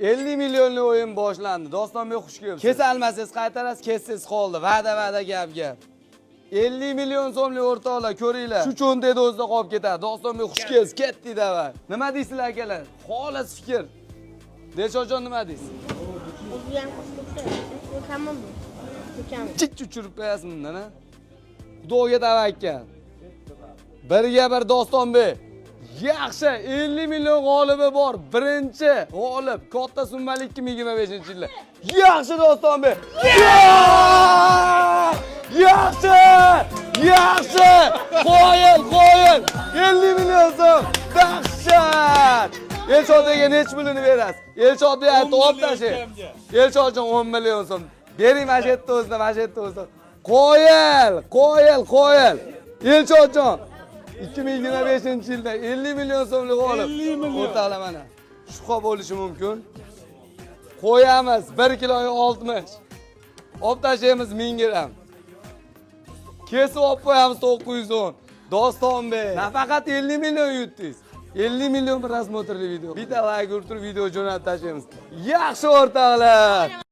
50 millionli o'yin boshlandi. Dostonbek, xush kelibsiz. Kesalmasangiz qaytarasiz, kessangiz qoldi. Va'da va'da, gap gap. 50 million so'mlik, o'rtoqlar, ko'ringlar. Shu cho'ntakda o'zida qolib ketadi. Dostonbek, xush kelibsiz. Ketdik, давай. Nima deysizlar, akalar? Xolis fikr. Dilshodjon, nima deysiz? O'zi ham ko'rib. Bu. Ko'chami. Chich uchirib qo'yasiz bundan, a? Xudoga tavakkal. Birga bir, Dostonbek. Yaxshi, 50 million g'olibi bor. Birinchi g'olib katta summali 2025-yilda. Yaxshi, Dostonbek. Yaxshi! Yaxshi! Qoyil, qoyil. 50 million so'm. Dahshat! Elshod aka, nechi pulini berasiz? Elshod aytdi, olib tashlang. Elshod 10 million so'm. Bering mana shu yerda o'zida, mana shu yerda o'zida. Qoyil, qoyil, qoyil. Elchodjon, 2025-yilda 50 million so'mlik g'olib. 50 million. O'rtoqlar, mana. Shubha bo'lishi mumkin. Qo'yamiz 1 kilo 60. Olib tashlaymiz 1000 gramm. Kesib olib qo'yamiz 910. Dostonbek. Nafaqat 50 million yutdingiz. 50 million просмотр li video. Bitta layk urib turib video jo'natib tashlaymiz. Yaxshi, o'rtoqlar.